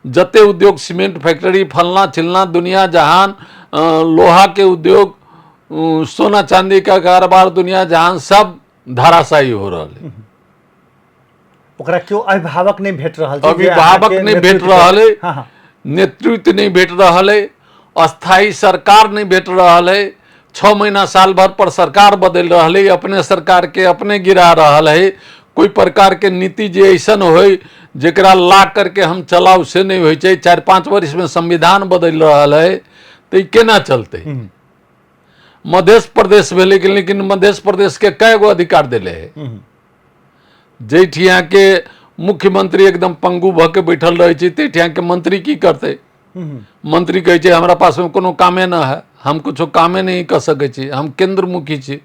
जते उद्योग सीमेंट फैक्ट्री फलना चिलना दुनिया जहान, लोहा के उद्योग, सोना चांदी का कारोबार दुनिया जहान सब धराशायी हो रहा है। ओकरा क्यों अभिभावक नहीं भेट रहा है, अभिभावक नहीं भेट रहा है, नेतृत्व नहीं भेट रहा है, अस्थायी सरकार नहीं भेट रहा है। 6 महीना साल भर पर सरकार बदल रहा है, अपने सरकार के अपने गिरा रहा है। कोई प्रकार के नीति जे ऐसन होय जेकरा ला करके हम चलाऊ से नहीं होइ छै। 4-5 वर्ष में संविधान बदल रहा है तो ई केना चलते। मध्य प्रदेश भेलै लेकिन मध्य प्रदेश के कए गो अधिकार देले है। जैठिया के मुख्यमंत्री एकदम पंगु भ के बैठल रहै छै तैठिया के मंत्री की करतै। मंत्री कहै छै हमरा पास में कोनो कामे न है, हम कुछो कामे नहीं कर सकै छी, हम केंद्रमुखी छी।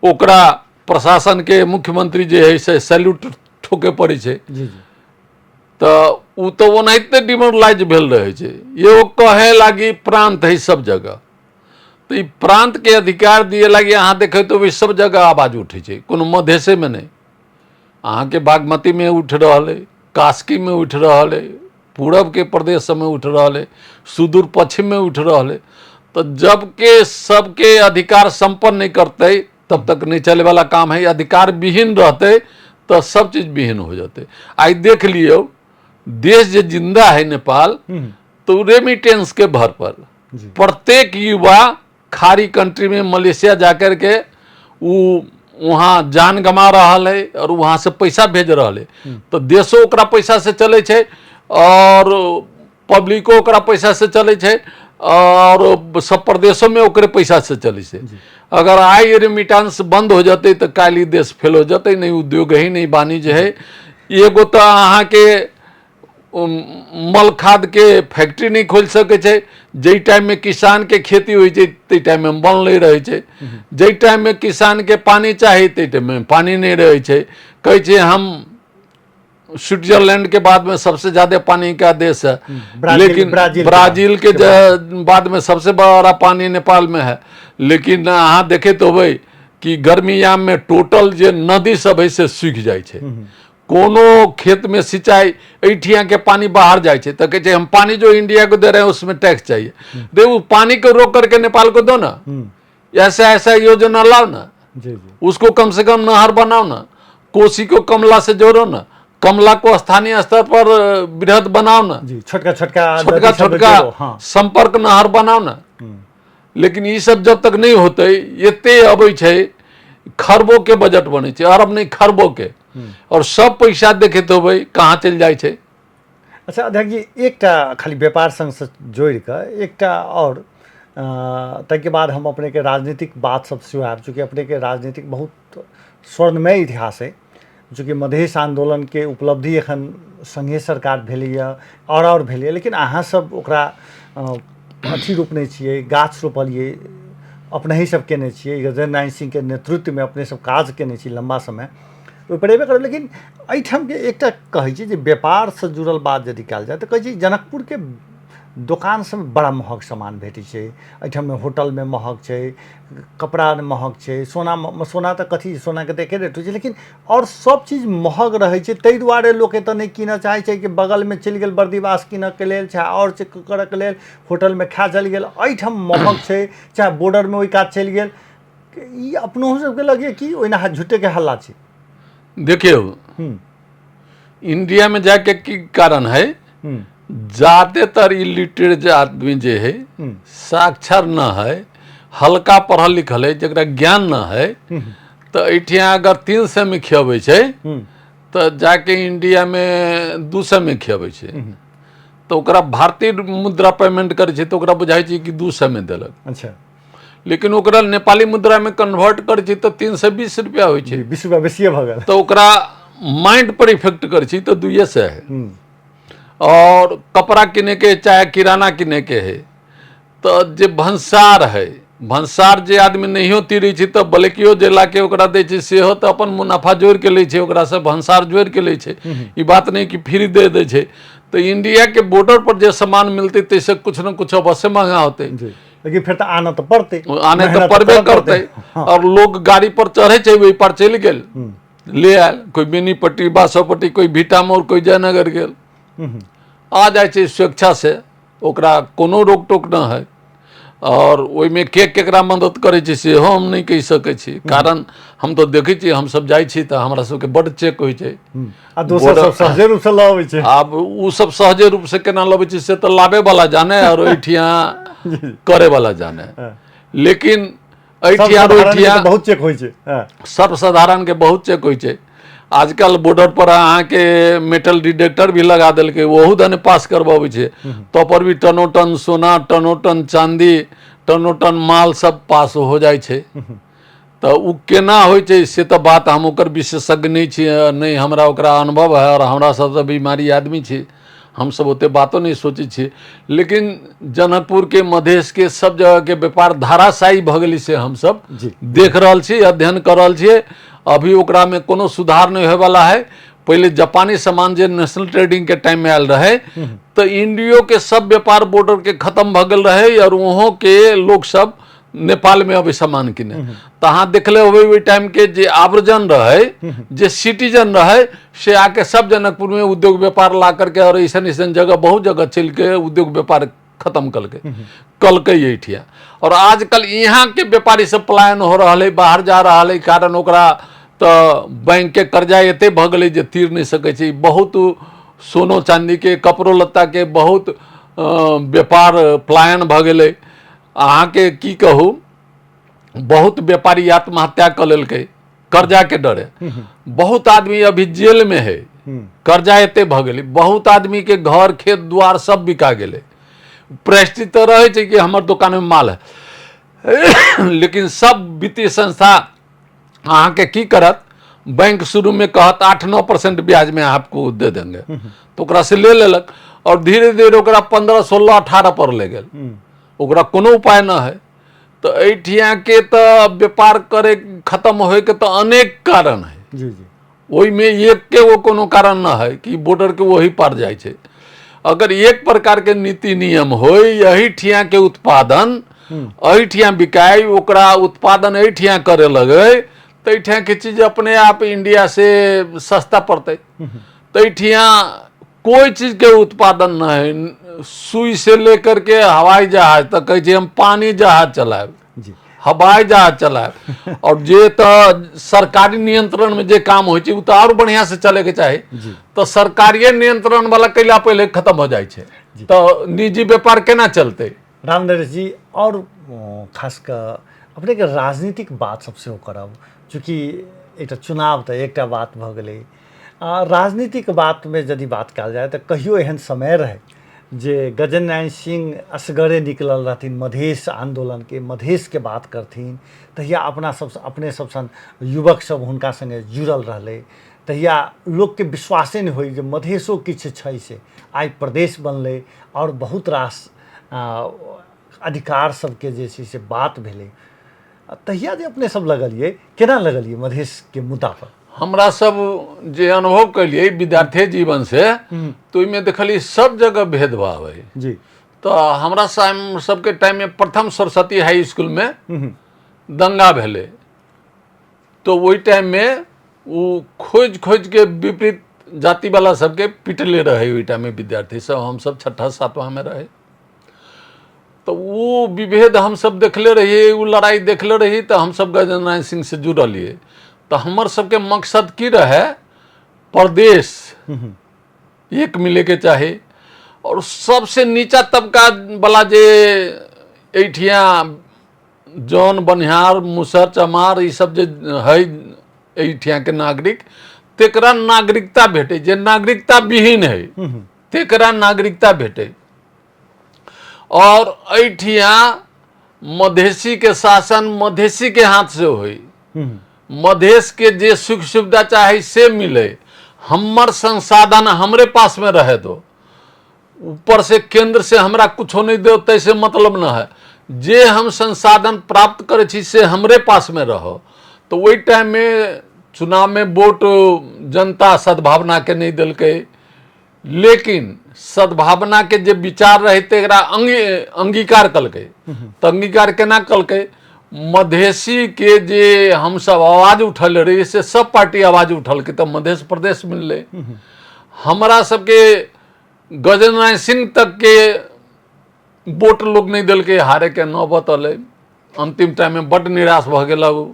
ओकरा प्रशासन के मुख्यमंत्री जे है से सैल्यूट ठोके पड़ै छै। तो उ तो ओनाहिते डिमोरलाइज भेल रहै छै। एगो कहे लागी प्रांत है सब जगह, तो ई प्रांत के अधिकार दिए लागी अहाँ देखैत होबै सब जगह आवाज उठै छै, कोनो मधेशे में नहीं। अहाँके बागमती में उठि रहल है, कास्की में उठि रहल है, पूरब के प्रदेश सबमे उठि रहल है, सुदूर पश्चिम में उठि रहल है। तो जबके सबके अधिकार संपन्न नहीं करते तब तक नहीं चले वाला काम है। अधिकार विहीन रहते तो सब चीज विहीन हो जाते। आई देख लियो देश जे जिंदा है नेपाल तो रेमिटेंस के भर पर प्रत्येक युवा खाड़ी कंट्री में मलेशिया जाकर के वो वहाँ जान गमा रहा है और वहाँ से पैसा भेज रहा है। तो देशो ओकरा पैसा से चले छै और पब्लिको ओकरा पैसा से चले छै और सब प्रदेशों में ओकरे पैसा से चले छै। अगर आई रेमिटेंस बंद हो जाते तो काल्हि देश फेल हो जाते। नहीं उद्योग है, नहीं वाणिज्य है। एगो तो अहाँ के मल खाद के फैक्ट्री नहीं खोलि सकै छै। जाहि टाइम में किसान के खेती होइ छै ताहि टाइम में बन नहीं रहै छै, जाहि टाइम में किसान के पानी चाही ताहि टाइम में पानी नहीं रहै छै। कहै छै हम स्विट्जरलैंड के बाद में सबसे ज्यादा पानी का देश है, लेकिन ब्राजील के बाद में सबसे बड़ा पानी नेपाल में है। लेकिन अहाँ देखैत होबै कि गर्मी याम में टोटल जे नदी सब है से सूखि जाइ छै। कोनो खेत में सिंचाई एहिठिया के पानी बाहर जाइ छै तो कहै छै हम पानी जो इंडिया को दे रहे हैं उसमें टैक्स चाहिए। दे वो पानी को रोक करके नेपाल को दो ना, ऐसा ऐसा योजना लाओ ना, उसको कम से कम नहर बनाओ ना, कोसी को कमला से जोड़ो ना, कमला को स्थानीय स्तर पर बृहद बनाओ ना, छोटका छोटका छोटका छोटका संपर्क नहर बनाओ ना। लेकिन ई सब जब तक नहीं होते, एते अबै छै खरबो के बजट बनै छै, अरब नहीं खरबो के, और सब पैसा देखैत होबै कहाँ चलि जाइ छै। अच्छा अध्यक्ष जी, एकटा खाली व्यापार संघसँ जोड़िकऽ एकटा आओर ताहिके बाद हम अपनेके राजनीतिक बात सब सेहो आबि चूँकि अपनेके राजनीतिक बहुत स्वर्णमय इतिहास अइ। चूँकि मधेश आन्दोलनके उपलब्धि एखन संघीय सरकार भेलैए आओर भेलैए, लेकिन अहाँ सब ओकरा अथी रोपने छियै, गाछ रोपलियै, अपनहि सब केने छियै। गजेन्द्र नारायण सिंहके नेतृत्वमे अपने सब काज केने छी लम्बा समय, ओहिपर एबे करब। लेकिन एहिठामके एकटा कहै छी जे व्यापारसँ जुड़ल बात यदि कयल जाय तऽ कहै छी जनकपुरके दोकान सबमे बड़ा महग सामान भेटै छै, एहिठाममे होटलमे महग छै, कपड़ा महग छै, सोना सोना तऽ कथी, सोनाके तऽ एके रेट होइ छै, लेकिन आओर सब चीज महग रहै छै। ताहि दुआरे लोक एतऽ नहि कीनऽ चाहै छै कि बगलमे चलि गेल बर्दिवास कीनऽके लेल, चाहे आओर चीज करऽके लेल, होटलमे खाय चलि गेल, एहिठाम महग छै, चाहे बॉर्डरमे ओहि कात चलि गेल। ई अपनो सबके लगैए कि ओहिना झूठेके हल्ला छै? देखियौ, इंडिया में जाके की कारण है, ज्यादातर इलिटरेट जे आदमी जे है, साक्षर न है, हल्का पढ़ल लिखल है, जकरा ज्ञान न है, तऽ एहिठिया अगर 300 में खियबै छै तऽ जाके इंडिया में 200 में खियबै छै, तऽ ओकरा भारतीय मुद्रा पेमेंट करै छै तऽ ओकरा बुझाइ छै कि 200 में देलक। लेकिन ओकरा नेपाली मुद्रा में कन्वर्ट करै छै तऽ 320 रुपया होइ छै। 20 रुपया बेसिए भऽ गेल। तऽ ओकरा माइंड पर इफेक्ट करै छै तऽ 200 है। और कपड़ा किने के चाहे किराना किने के है तऽ जे भंसार है, भंसार जे आदमी नहियो तीरै छै तऽ बलकियो जे लाके ओकरा दै छै सेहो तऽ अपन मुनाफा जोड़ि के लै छै, ओकरासँ भंसार जोड़ि के लै छै। ई बात नहि कि फ्री दे दै छै। तऽ इंडिया के बॉर्डर पर जे सामान मिलतै ताहिसँ कुछ ने कुछ अवश्य महंगा होतै। लेकिन फेर तऽ आनऽ तऽ पड़तै, आने तऽ पड़बे करतै। और लोग गाड़ी पर चढ़ै छै, ओहि पर चलि गेल, ले आयल, कोई बेनीपट्टी, बासोपट्टी, कोई भीटा मोड़, कोई जयनगर गेल, आ जाइ छै स्वेच्छा से, ओकरा कोनो रोक टोक न है। और ओहिमे के केकरा मदद करै छै सेहो हम नहि कहि सकै छी, कारण हम तऽ देखै छियै, हमसब जाइ छी तऽ हमरा सबके बड्ड चेक होइ छै। आ दोसर सब सहजे रूप से लबै छै। आब ओ सब सहजे रूप से केना लबै छै से तऽ लाबे वाला जाने और ओहिठिया करे वाला जाने, लेकिन एहिठिया ओहिठिया बहुत चेक होइ छै। सर्वसाधारण के बहुत चेक होइ छै। आजकल बॉर्डर पर अहाँके मेटल डिटेक्टर भी लगा देलकै, ओहू दने पास करबाबै छै, तो पर भी टनो टन सोना, टनो टन चांदी, टनो टन माल सब पास हो जाइ छै। तऽ ओ केना होइ छै से तऽ बात हम ओकर विशेषज्ञ नहि छी, नहि हमरा ओकरा अनुभव है, आओर हमरा सब तऽ बीमारी आदमी छी, हमसब ओते बातो नहि सोचै छी। लेकिन जनकपुर के, मधेश के सब जगह के व्यापार धाराशायी भऽ गेलै से हमसब देख रहल छी, अध्ययन कऽ रहल छियै। अभी ओकरा में कोनो सुधार नहि होयवला है। पहिले जापानी सामान जे नेशनल ट्रेडिंग के टाइम में आयल रहे तऽ इंडियो के सब व्यापार बॉर्डर के खत्म भऽ गेल रहे, और वहों के लोग सब नेपाल में अबै सामान किने। तऽ अहाँ देखले होबै ओहि टाइम के जे आवर्जन रहे, जे सिटीजन रहे, से आके सब जनकपुर में उद्योग व्यापार ला करके और ऐसन ऐसन जगह बहुत जगह चल के उद्योग व्यापार खत्म कलकै कलकै एहिठिया। और आजकल यहाँ के व्यापारी सब पलायन हो रहल है, बाहर जा रहल है, कारण ओकरा तऽ बैंक के कर्जा एते भऽ गेलै जे तीर नहि सकै छै। बहुत सोनो चांदी के, कपड़ो लत्ता के बहुत व्यापार पलायन भऽ गेलै। अहाँके की कहू, बहुत व्यापारी आत्महत्या कऽ लेलकै कर्जा के डरे। बहुत आदमी अभी जेल में है, कर्जा एते भऽ गेलै। बहुत आदमी के घर खेत द्वार सब बिका गेलै। प्रेस्टीज तऽ रहै छै कि हमर दोकान में माल है, लेकिन सब वित्तीय संस्था अहाँके की करत, बैंक शुरू में कहत 8-9% ब्याज में आपको दे देंगे, तो ओकरा से ले लेलक और धीरे धीरे ओकरा 15, 16, 18 पर ले गेल, ओकरा कोनो उपाय न है। तऽ एहिठिया के तऽ व्यापार करे खत्म होय के तऽ अनेक कारण है। जी जी। ओहिमे एक के वो कोनो कारण न है कि बॉर्डर के वही पार जाइ छै। अगर एक प्रकार के नीति नियम होय, एहिठिया के उत्पादन एहिठिया बिकाय, ओकरा उत्पादन एहिठिया करे लगे, तऽ एहिठिया के चीज अपने आप इंडिया से सस्ता पड़तै। तऽ एहिठिया कोई चीज के उत्पादन न है, सुई से लेकर के हवाई जहाज तक कहै छै हम पानी जहाज चलायब, हवाई जहाज चलायब। और जे तऽ सरकारी नियंत्रण में जे काम होइ छै ओ तऽ और बढ़िया से चले के चाही। तऽ सरकारिये नियंत्रण वाला कैला पहिले खत्म हो जाइ छै, तऽ निजी व्यापार केना चलतै? राम नरेश जी, और खास कऽ अपने के राजनीतिक बात सब सेहो करब, चूँकि एकटा चुनाव तऽ एकटा बात भऽ गेलै, आ राजनीतिक बातमे यदि बात कयल जाय तऽ कहियो एहन समय रहै जे गजेन्द्र नारायण सिंह असगरे निकलल रहथिन मधेश आन्दोलनके, मधेशके बात करथिन, तहिया अपना सब अपने सब सन युवक सब हुनका सङ्गे जुड़ल रहलै। तहिया लोकके विश्वासे नहि होइ जे मधेशो किछु छै। से आइ प्रदेश बनलै आओर बहुत रास अधिकार सबके जे छै से बात भेलै। तहिया जे अपने सब लगलियै, केना लगलियै मधेशके मुद्दा पर? हमरा सब जे अनुभव केलियै विद्यार्थी जीवन से, तो ओहिमे देखलियै सब जगह भेदभाव है जी। तऽ हमरा सबके टाइममे प्रथम सरस्वती हाई स्कूलमे दंगा भेलै, तो ओहि टाइममे ओ खोजि खोजिके विपरीत जातिवला सबके पिटले रहै। ओहि टाइममे विद्यार्थी सब हमसब छठा सातवामे रहै, तऽ ओ विभेद हमसब देखले रहियै, ओ लड़ाइ देखले रहियै। तऽ हमसब गजेन्द्र नारायण सिंह से जुड़लियै, तऽ हमर सबके मकसद की रहै, प्रदेश एक मिलैके चाही और सबसे नीचा तबका वाला जे एहिठिया जन बनिहार मुसर चमार ई सब जे है एहिठियाके नागरिक, तेकरा नागरिकता भेटै, जे नागरिकता विहीन है तेकरा नागरिकता भेटै। और एहिठिया मधेसी के शासन मधेसी के हाथ से होई, मधेश के जे सुख सुविधा चाहे से मिले, हमर संसाधन हमरे पास में रहे दो, ऊपर से केंद्र से हमरा कुछो नहीं दो तैसे मतलब न है, जे हम संसाधन प्राप्त करै छी से हमरे पास में रहो। तो ओहि टाइम में चुनाव में वोट जनता सद्भावना के नहीं देलकै, लेकिन सद्भावना के जे विचार रहे तेकरा अंगीकार कलकै। तऽ अंगीकार केना कलकै, मधेसी के जे हमसब आवाज उठल रही से सब पार्टी आवाज उठलकै, तऽ मधेश प्रदेश मिललै। हमरा सबके गजेन्द्र नारायण सिंह तक के वोट लोग नहीं देलकै, हारे के नौबत अलै। अंतिम टाइम में बड निराश भऽ गेल ओ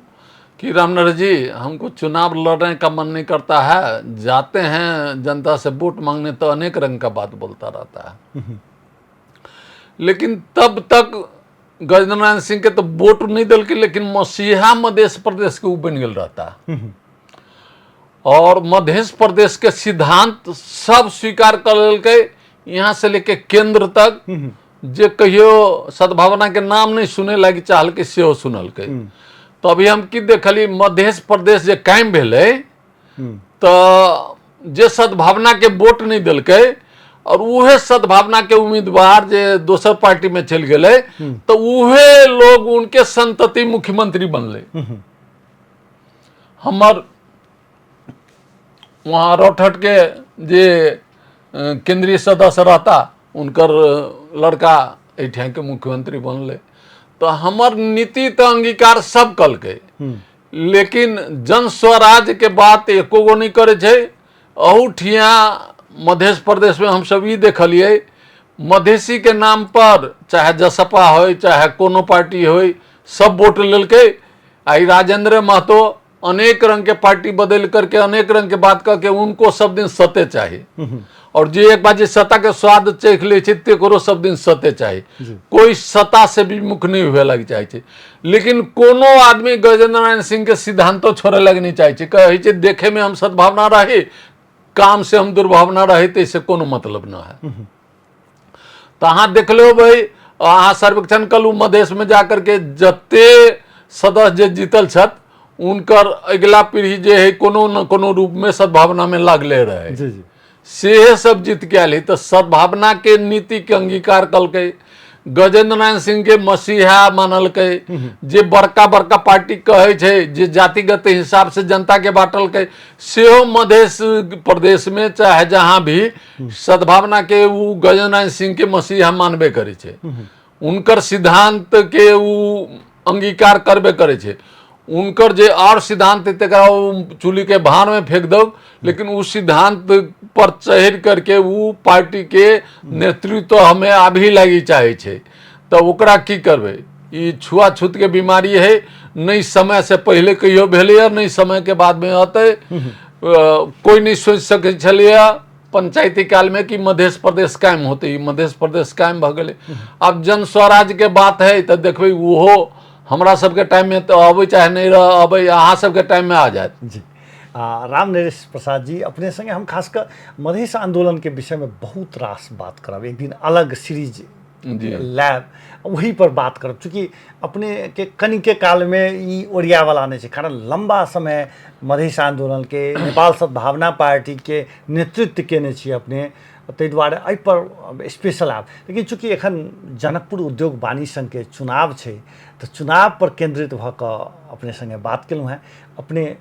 कि रामनरेश जी हमको चुनाव लड़ने का मन नहीं करता है, जाते हैं जनता से वोट मांगने तो अनेक रंग का बात बोलता रहता है। लेकिन तब तक गजेंद्र नारायण सिंह के तो वोट नहीं देलकै, लेकिन मसीहा मधेश प्रदेश के उ बनि गेल रहता और मध्य प्रदेश के सिद्धांत सब स्वीकार कर लेलकै, यहाँ से लेके केंद्र तक जे कहियो सद्भावना के नाम नहीं सुने लागी चाहलकै सेहो सुनलकै। तो अभी हम की देखली, मध्य प्रदेश जे कायम भेलै तऽ जे सद्भावना के वोट नहीं देलकै और उहे सद्भावना के उम्मीदवार जे दोसर पार्टी में चलि गेलै, तो उहे लोग उनके संतति मुख्यमंत्री बनलै। हमर वहाँ रौठट के जे केंद्रीय सदस्य रहता उनकर लड़का एहिठाम के मुख्यमंत्री बनलै। तऽ हमर नीति तऽ अंगीकार सब कलकै, लेकिन जन स्वराज के बात एको गो नहि करै छै। अहूठिया मध्य प्रदेश में हमसब ई देखलियै, मधेसी के नाम पर चाहे जसपा होय चाहे कोनो पार्टी होय सब वोट लेलकै। आई राजेंद्र महतो अनेक रंग के पार्टी बदल करके अनेक रंग के बात करके उनको सब दिन सत्य चाहिए, और जे एक बार जे सत्ता के स्वाद चख ले छै तेकरो सब दिन सत्य चाहिए, कोई सत्ता से विमुख नहीं हुए लग चाहे छै। लेकिन कोनो आदमी गजेंद्र नारायण सिंह के सिद्धांतो छोड़े लग नहीं चाहे छै, कहै छै देखे में हम सद्भावना रही, काम से हम दुर्भावना रही, तो इससे कोनो मतलब न है। तो अहाँ देख लो भाई, अहाँ सर्वेक्षण कलू मधेश में जा करके जते सदस्य जे जीतल छथि उनकर अगिला पीढ़ी जे है कोनो न कोनो रूप में सद्भावना में लागले रहे, जी जी सेहे सब जीत के आयल है। तो सद्भावना के नीति के अंगीकार कलकै, गजेंद्र नारायण सिंह के मसीहा मानलकै, जे बड़का बड़का पार्टी कहै छै जे जातिगत हिसाब से जनता के बांटलकै, सेहो मधेश प्रदेश में चाहे जहाँ भी सद्भावना के उ गजेंद्र नारायण सिंह के मसीहा मानबे करै छै, उनकर सिद्धांत के उ अंगीकार करबे करै छै। उनकर जे और सिद्धांत है तकरा उ चूल्ही के भार में फेंक दो, लेकिन उस सिद्धांत पर चढ़ करके उ पार्टी के नेतृत्व हमें अभी लागी चाहे छै। तऽ ओकरा की करबै, ई छुआछूत के बीमारी है, नहीं समय से पहले कहियो भेलैए, नहीं समय के बाद में अतै। कोई नहीं सोचि सकै छलैए पंचायती काल में कि मध्य प्रदेश कायम होते, ई मध्य प्रदेश कायम भऽ गेलै। आब जन स्वराज के बात है तऽ देखबै ओहो हमरा सबके टाइम में तऽ अबै चाहे नहीं रह अबै, अहाँ सबके टाइम में आ जायत। जी आ राम नरेश प्रसाद जी, अपने संगे हम खास कऽ मधेश आंदोलन के विषय में बहुत रास बात करब, एक दिन अलग सीरीज जी लायब, वही पर बात करब। चूँकि अपने के कनिके काल में ई ओरिया वाला नहीं छै, कारण लंबा समय मधेश आंदोलन के नेपाल सद्भावना पार्टी के नेतृत्व केने छी अपने, ताहि दुआरे एहि पर स्पेशल आयब। लेकिन चूँकि एखन जनकपुर उद्योग वाणिज्य संघ के चुनाव छै, तऽ चुनाव पर केंद्रित भऽ कऽ अपने संगे बात केलहुँ हेँ। अपने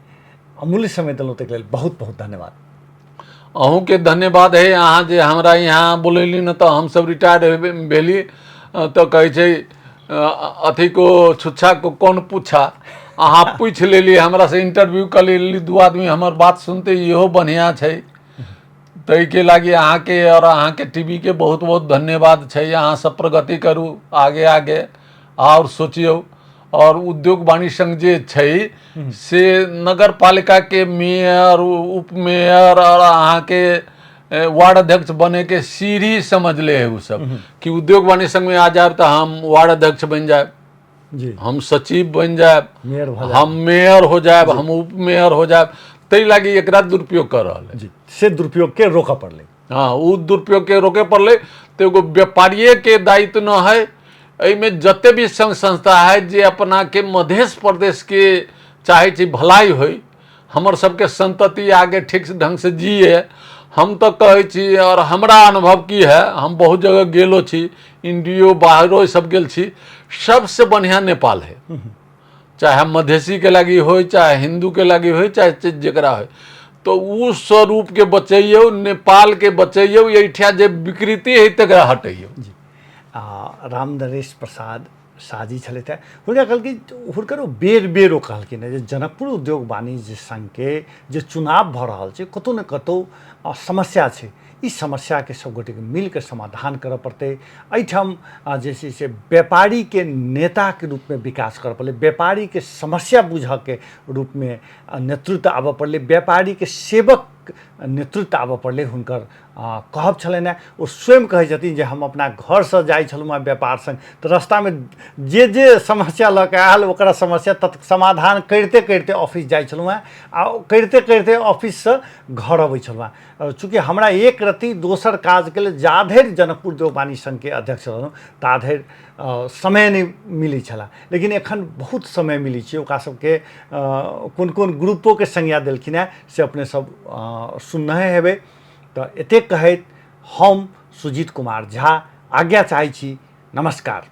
अमूल्य समय देलहुँ, ताहिके लेल बहुत बहुत धन्यवाद। अहूँके धन्यवाद है, अहाँ जे हमरा यहाँ बोलैली न, तऽ हमसब रिटायर्ड भेली तऽ कहै छै अथी को छुच्छा को कौन पूछा, अहाँ पूछि लेली हमरा से, इंटरव्यू कऽ लेली, दू आदमी हमर बात सुनते, इहो बढ़िआँ छै। ताहिके लागि अहाँके आओर अहाँके टीवीके बहुत बहुत धन्यवाद छै। अहाँ सब प्रगति करू, आगे आगे आओर सोचियौ। और उद्योग वाणिज्य संघ जे छै से नगर पालिका के मेयर, उप मेयर और अहाँके वार्ड अध्यक्ष बने के सीढ़ी समझले है उ सब कि उद्योग वाणिज्य संघ में आ जाए तऽ हम वार्ड अध्यक्ष बन जाए, हम सचिव बन जाए, मेयर भऽ जायब, हम मेयर हो जाएब, हम उप मेयर हो जाएब। ताहि लागि एकरा दुरुपयोग कर रहल है। जी, से दुरुपयोग के रोकऽ पड़लै। हाँ, ओ दुरुपयोग के रोके पड़लै। तऽ एगो व्यापारिये के दायित्व न है, एहिमे जते भी संघ संस्था है जे अपना के मधेश प्रदेश के चाहे छी भलाई होय, हमर सबके संतति आगे ठीक ढंग से जिए। हम तऽ कहै छी, और हमरा अनुभव की है, हम बहुत जगह गेलो छी, इंडियो बाहरो सब गेल छी, सबसे बढ़िया नेपाल है, चाहे मधेसी के लागी होय, चाहे हिंदू के लागी होय, चाहे जकरा होय। तो उ स्वरूप के बचैयौ, नेपाल के बचैयौ, एहिठिया जे विकृति है तकरा हटैयौ। जी, आ राम नरेश प्रसाद शाहजी छलथि हेँ, हुनका कहलखिन, हुनकर ओ बेर बेर ओ कहलखिन हेँ जे जनकपुर उद्योग वाणिज्य संघके जे चुनाव भऽ रहल छै, कतहु ने कतहु समस्या छै, ई समस्याके सबगोटेके मिलके समाधान करऽ पड़तै। एहिठाम जे छै से व्यापारीके नेताके रूपमे विकास करऽ पड़लै, व्यापारीके समस्या बुझऽके रूपमे नेतृत्व आबऽ पड़लै, व्यापारीके सेवक नेतृत्व आबऽ पड़लै, हुनकर कहब छलनि हेँ। ओ स्वयं कहै छथिन जे हम अपना घरसँ जाइ छलहुँ हेँ व्यापार सङ्ग, तऽ रस्तामे जे जे समस्या लऽ कऽ आयल ओकरा समस्या तत् समाधान करिते करिते ऑफिस जाइ छलहुँ हेँ, आ करिते करिते ऑफिससँ घर अबै छलहुँ हेँ। चूँकि हमरा एक रत्ती दोसर काजके लेल जाधरि जनकपुर देववाणी संघके अध्यक्ष रहलहुँ ताधरि समय नहि मिलै छलए, लेकिन एखन बहुत समय मिलै छै। ओकरा सबके कोन कोन ग्रुपोके संज्ञा देलखिन हेँ से अपने सब सुनने हेबै। तऽ एतेक कहैत हम सुजीत कुमार झा आज्ञा चाहै छी। नमस्कार।